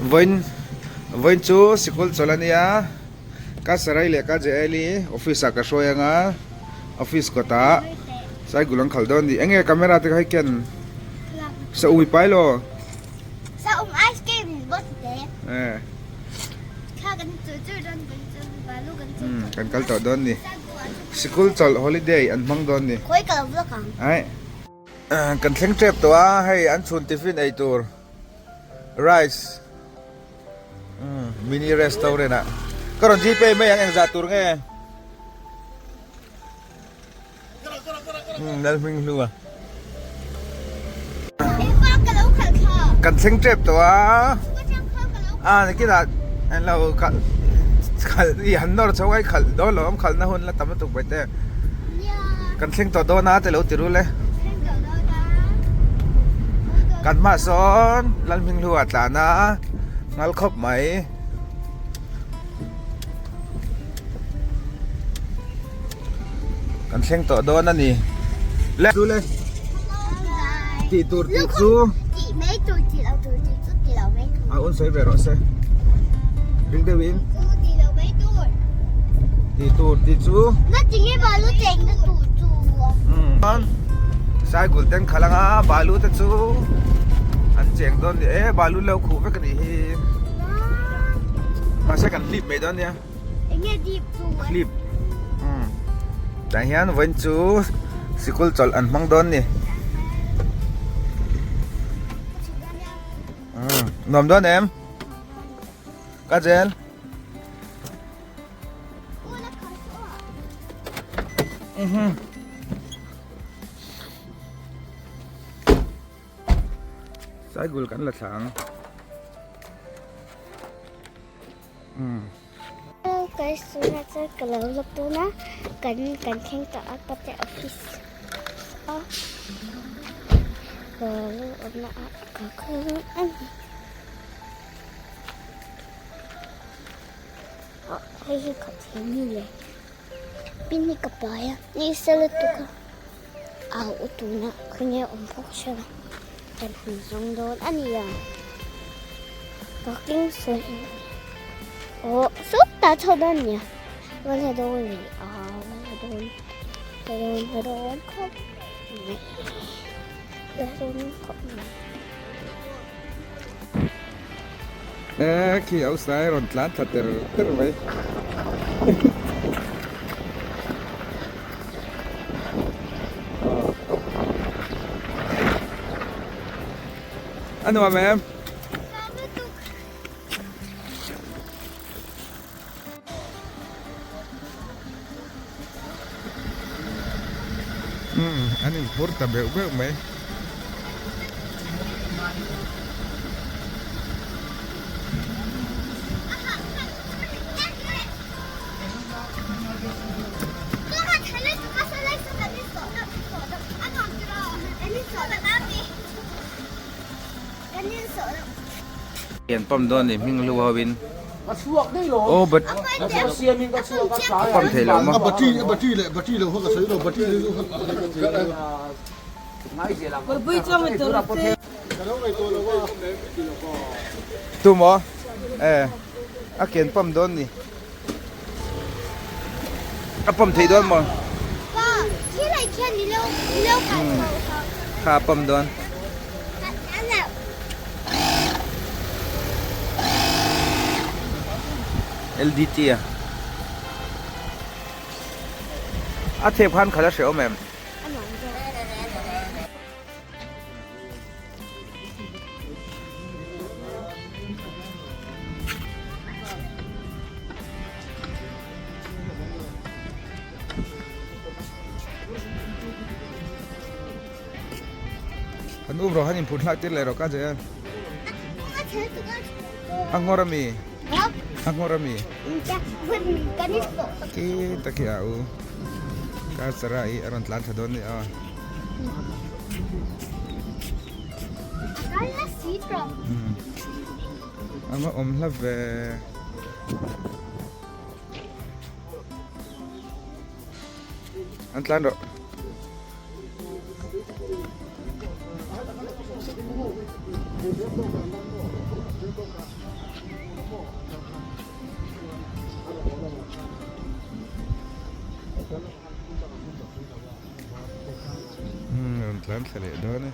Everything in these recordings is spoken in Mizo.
Vawiin vawiin chu sikul chawlh a nia ka sarai leh ka jael-i office ah ka hruai anga office kawtah cycle an khalh dawn a ni eng nge camera te kha hei ken sa ui pai law kan kal tawh dawn a ni sikul chawlh holiday an hmang dawn a ni aih. Kan thleng tep tawh a hei an chhun tiffin ei tur rice mini restaurant ah ka rawn gpay mai ang engzah tur nge Lalhming hlu a kan thleng tep tawh a a nakinah an lo khalh khalh i han nawr chho a i khalh dawn lo awm khalhna hun la tam lutuk mai te. Kan thleng tawh dawn a te lo ti rul e. Kan hmah sawn Lalhminghlua a tlan a nghal khawp mai. Kan thleng tawh dawn a ni. Le chu le. Tih tur tih chu. Tih mai tur tih lo tur tih chu tih lo mai tur. A un sawi ve rawh se. Ring deuh in. Chu tih lo mai tur. Tih tur tih chu. Na ti nge balu cheng na tur chu. Um. Saigul ten khalh anga balu te chu an cheng dawn ni e balu lo khuh vek a nih hi. Mahse kan hlip mai dawn nia. Enge dip chu? Hlip. Um. Tah hian vawiin chu sikul chawlh an hmang dawn ni. Um. Nuam dawn em? Ka zel. Mhm. Saigul kan la thla ang. Hello guys, tunah chuan ka lo lawk dawn a, kan kan thleng tawh a pate office a ka lo awmna ah ka kal dawn a ni. Ah hei hi ka thei mi le pin hi ka pai a nisa lutuk a au u tuna khawnge awm pawh ka hre lo kan han zawng dawn a ni ang parking sawi in aw sawtah chho dawn a nia va la dawn a ni a va la dawn la dawn la dawn khawp mai la dawn khawp mai. E khi outside rawn tlan thla ter ter mai. A nuam em? Umm an inphur ta beuh beuh mai. An pump dawn a ni hming hlu ho in aw bat a pump thei lo maw tu maw e a ken pump dawn a ni a pump thei dawn maw kha a pump dawn. LDT a a thep khan khalh a hrehawm em? An um rawh han inphut hlak tir leh rawh ka che a. A nghawr ami? A nghawr ami? Ki tak hi a u. Ka chara hi a rawn tlan thla dawn ni a. A va awm hla ve. An tlan rawh. Tlan thla leh dawn e.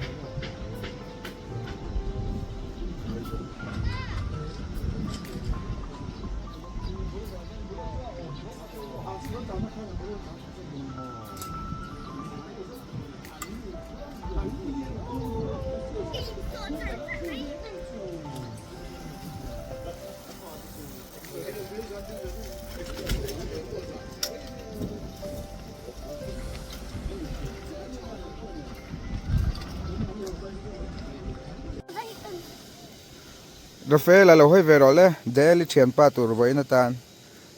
Rafael a lo hawi ve rawh le Delhi thianpa tur vawiin atan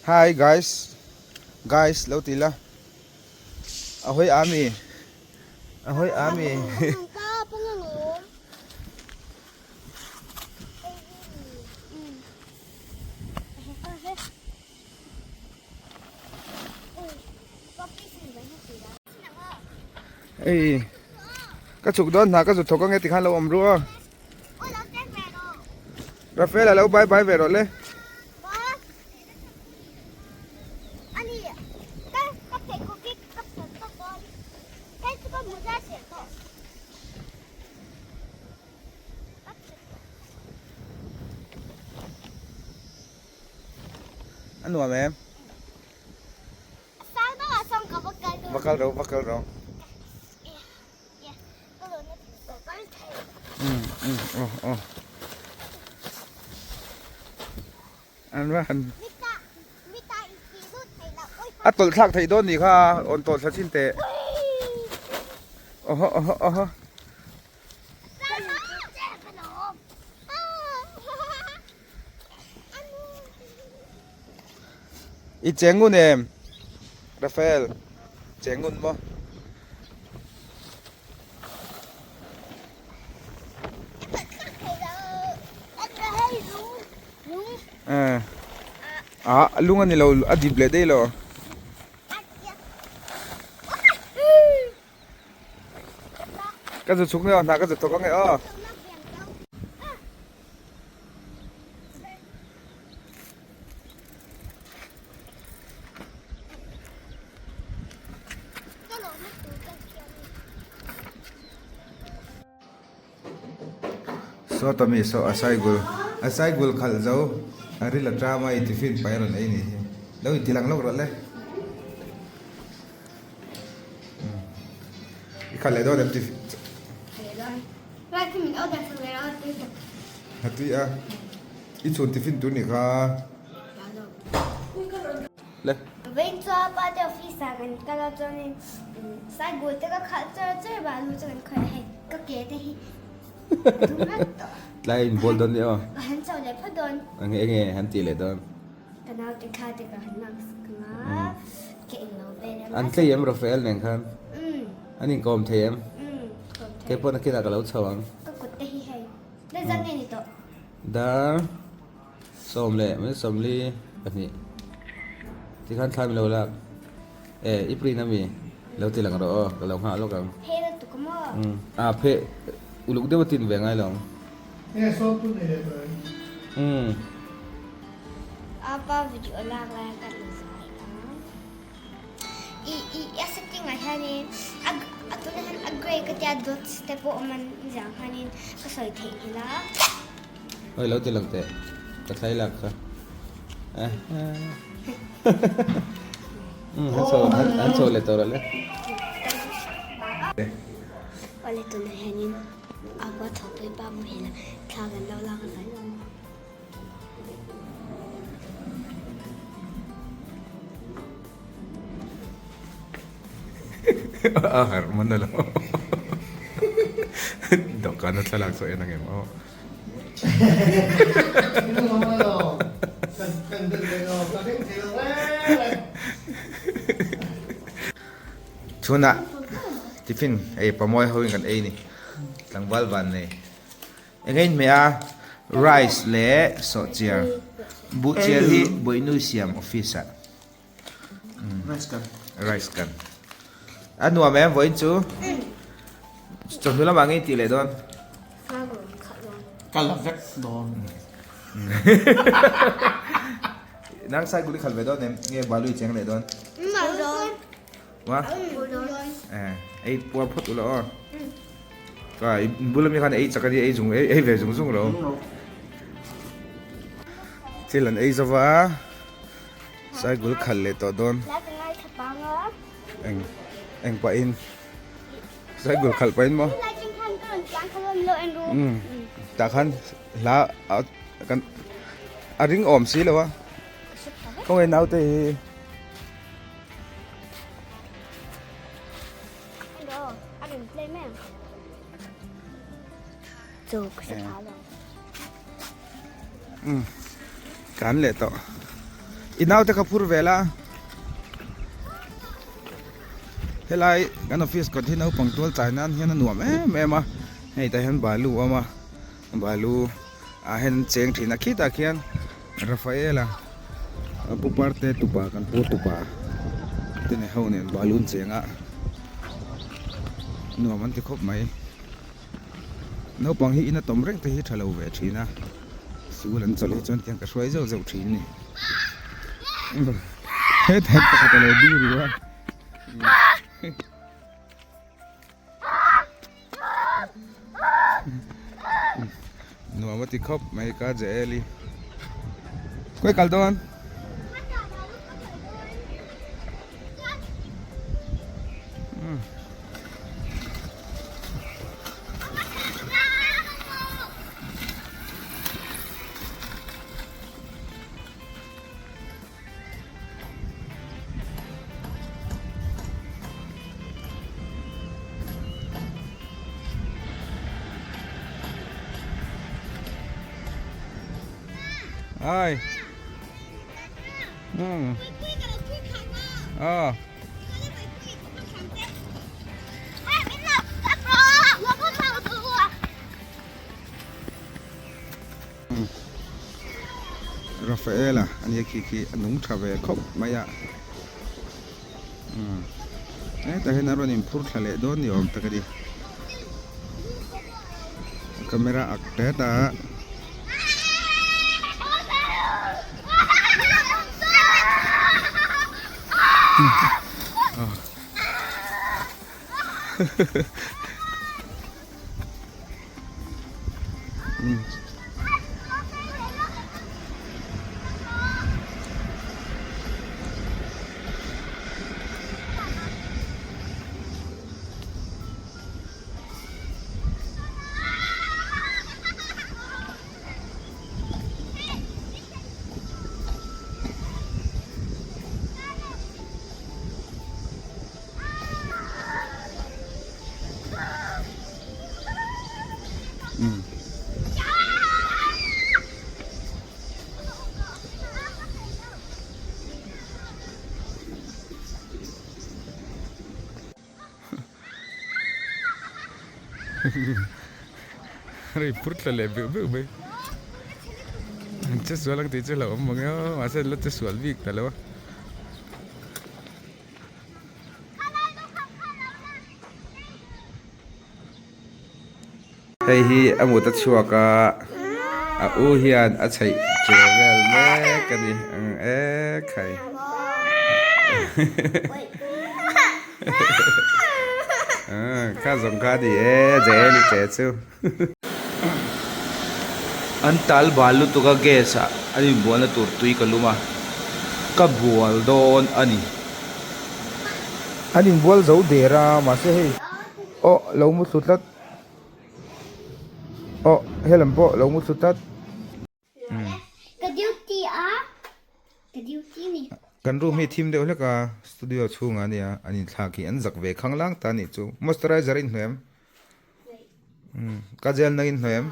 Hi guys guys lo ti la a hawi a mi a hawi a mi. Ei ka chhuk dawn hna ka zu thawk ange tikhan lo awm ru a Rafael a lo bye bye ve rawh le. A nuam em? Va kal ro, va kal ro. An va han A tawlh thlak theih dawn nih kha awn tawlh thla chin teh. Oho oho oho. I cheng ngun em? Rafael, cheng ngun maw? Ah, lung a ni lo, a dip leh daih lo. Ka zu chhuk nge hna ka zu thawk ange aw. Saw tami saw a saigul a saigul khalh zo a ril a ṭam a i tiffin pai a rawn ei nih hi lo inti lang lawk rawh le i khalh leh dawn em tiffin a tui a i chhun tiffin tur nih kha le. Vawiin chuan party office ah kan kal a chuanin saigul te ka khalh char char balu chu kan khawih a hei ka ke te hi a dum vek tawh. Tlai in bawl dawn nia aw. Ka han chauh leh phawt dawn. Enge enge han tih leh dawn. Ka naute thla te ka han lak sak ang a ke englo vel An tlei em Rafael nen khan? An inkawm thei em? Keipawh nakinah ka lo chho ang. Ka kut te hi hei. Dar zan nge ni tawh? Dar. Sawm leh mai sawmli pahnih tikhan thla milo lak e i print ami lo ti lang rawh aw ka lo nghah lawk ang Phe la tuk maw? Umm a phe uluk deuh a tin ve ngai lo ang. Nge sawm tu nei leh tawh em? Umm. Apa video lak lai kan zai a i i a setting ah hianin a a tunah hian a grey ka tia dots te pawh awm an zang hianin ka sawi theihnghilh a. Oi lo ti lang teh ka thlai lak kha han chho han chho leh tawh rawh le. Awle tunah hianin apa thawhpui pa muhil a thla kan lo lak a zai awm. A harh man alo dawhkan a thlalak saw en ang em aw. Chhunah tiffin ei pamawi ho in kan ei ni tlangval van nei eng a inhmeh a rice leh sawhchiar buhchiar hi Buainui siam office ah. Rice kan. A nuam em vawiin chu. Chawhnu lamah nge tih leh dawn? Ka la vek dawn. Nang sai guli khalh ve dawn em? Nge balu i cheng leh dawn? Wa? Eh, ei puar phawt ula aw. Ka in bul ami khan ei chak a nia ei zung ei ve zung zung ro. Thil an ei zo va cycle khalh leh tawh dawn. Eng eng pahin cycle khalh pahin maw. Umm tah khan hla kan a ring awm si lo a khawnge naute hi. Kan leh tawh. I naute kha phur vel a. Helai kan office kawt hi naupang tual chai nan hian a nuam em em a. Hei tah hian balu a awm a. Balu ah hian an cheng thin a. Khitah khian Rafaela pu parte tupa kan pu tupa te nei ho nen balu an cheng a. Nuam an ti khawp mai. Naupang hi ina tawm reng te hi tha lo ve thin a, sul an chawlh hi chuan tiang ka hruai zeuh zeuh thin a ni. Het het pakhat a lo ding ru a. Nuam a ti khawp mai ka Jael-i. Khawi kal dawn? Ai. Ừ. Ờ. Rafaela a nia khi khi a nung tha ve khawp mai a umm hetah hian a rawn in phur thla leh dawn ni awm tak a ni camera ak tet a. Rei phur tla leh beuh beuh mai. An che sual ang tih chu hlauhawm mang e aw mahse an la che sual bik ta lo a. Hei hi a mut a chhuak a a u hian a chheih che vel mek a ni ang e khai. Kha zawng kha a ni e Jael-i che chu. An tal bal lutuk a gas ah an inbualna tur tui ka lum a ka bual dawn a ni. An inbual zo der a mahse hei aw lo mu thlu tlat aw helam pawh lo mu thlu tlat. Ka duty a ka duty ni. Kan room hi thim deuh hlek a studio chhungah a nia an inthlak hi an zak ve khanglang ta a nih chu moisturizer a inhnawih em? Ka jail nang in hnawih em?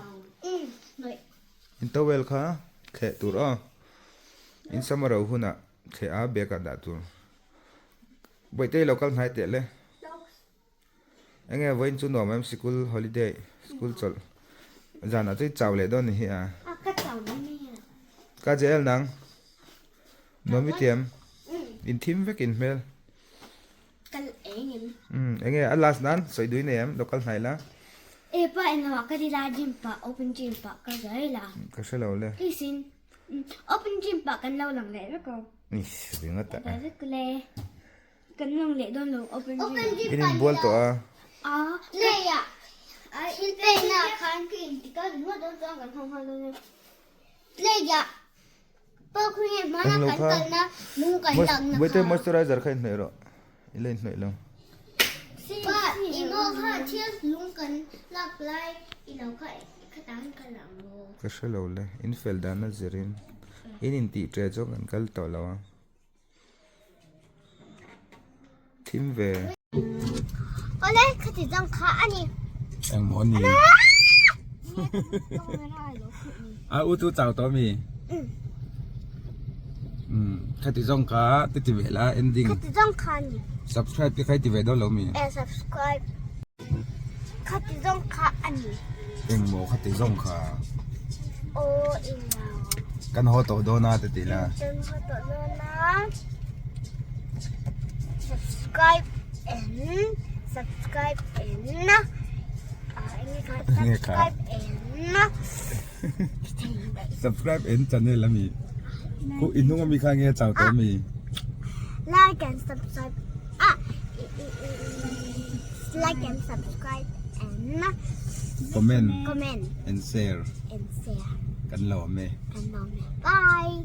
In towel kha thleh tur aw. In summer ro hunah thleh a bag ah dah tur. Bawihte i lo kal hnai teh le. Enge vawiin chu nuam em sikul holiday school chawlh zanah chu i chau leh dawn ni hi a. Ka jail nang nuam i ti em? In thim vek in hmel. Kal eng em? Umm enge a last nan sawi dui nei em lo kal hnai la. E pa en lo ah ka ti la gym pah open gym pah ka zai la. Ka hre lo le. Please in open gym pah kan lo lang leh vek o. Iss ringawt a. Vek le. Kan lang leh dawn lo open gym. In inbual tawh a. A. Lei ah. Englo kha Bawihte moisturizer kha inhnawih rawh i la inhnawih lo. Ka hre lo le in fel dan a zirin in intih ṭeh chu kan kal tawh lo a. Thim ve. Awle khati zawng kha a ni. Engmaw a ni? A u chu chau tawh mi? Um khati zawng kha ti ti ve la ending. Khati zawng kha a ni. Subscribe te kha i ti ve dawn lo mi? E subscribe. Khati zawng kha a ni. Engmaw khati zawng kha? Aw englo. Kan haw tawh dawn a ti tih la. Kan haw tawh dawn a. Subscribe and subscribe and Enge kha? Subscribe and Subscribe and channel ami. Khu inung ami kha nge chau tawh ami. Like and subscribe. Ah, like and subscribe and comment comment and share and share kan lawm e kan lawm e. Bye.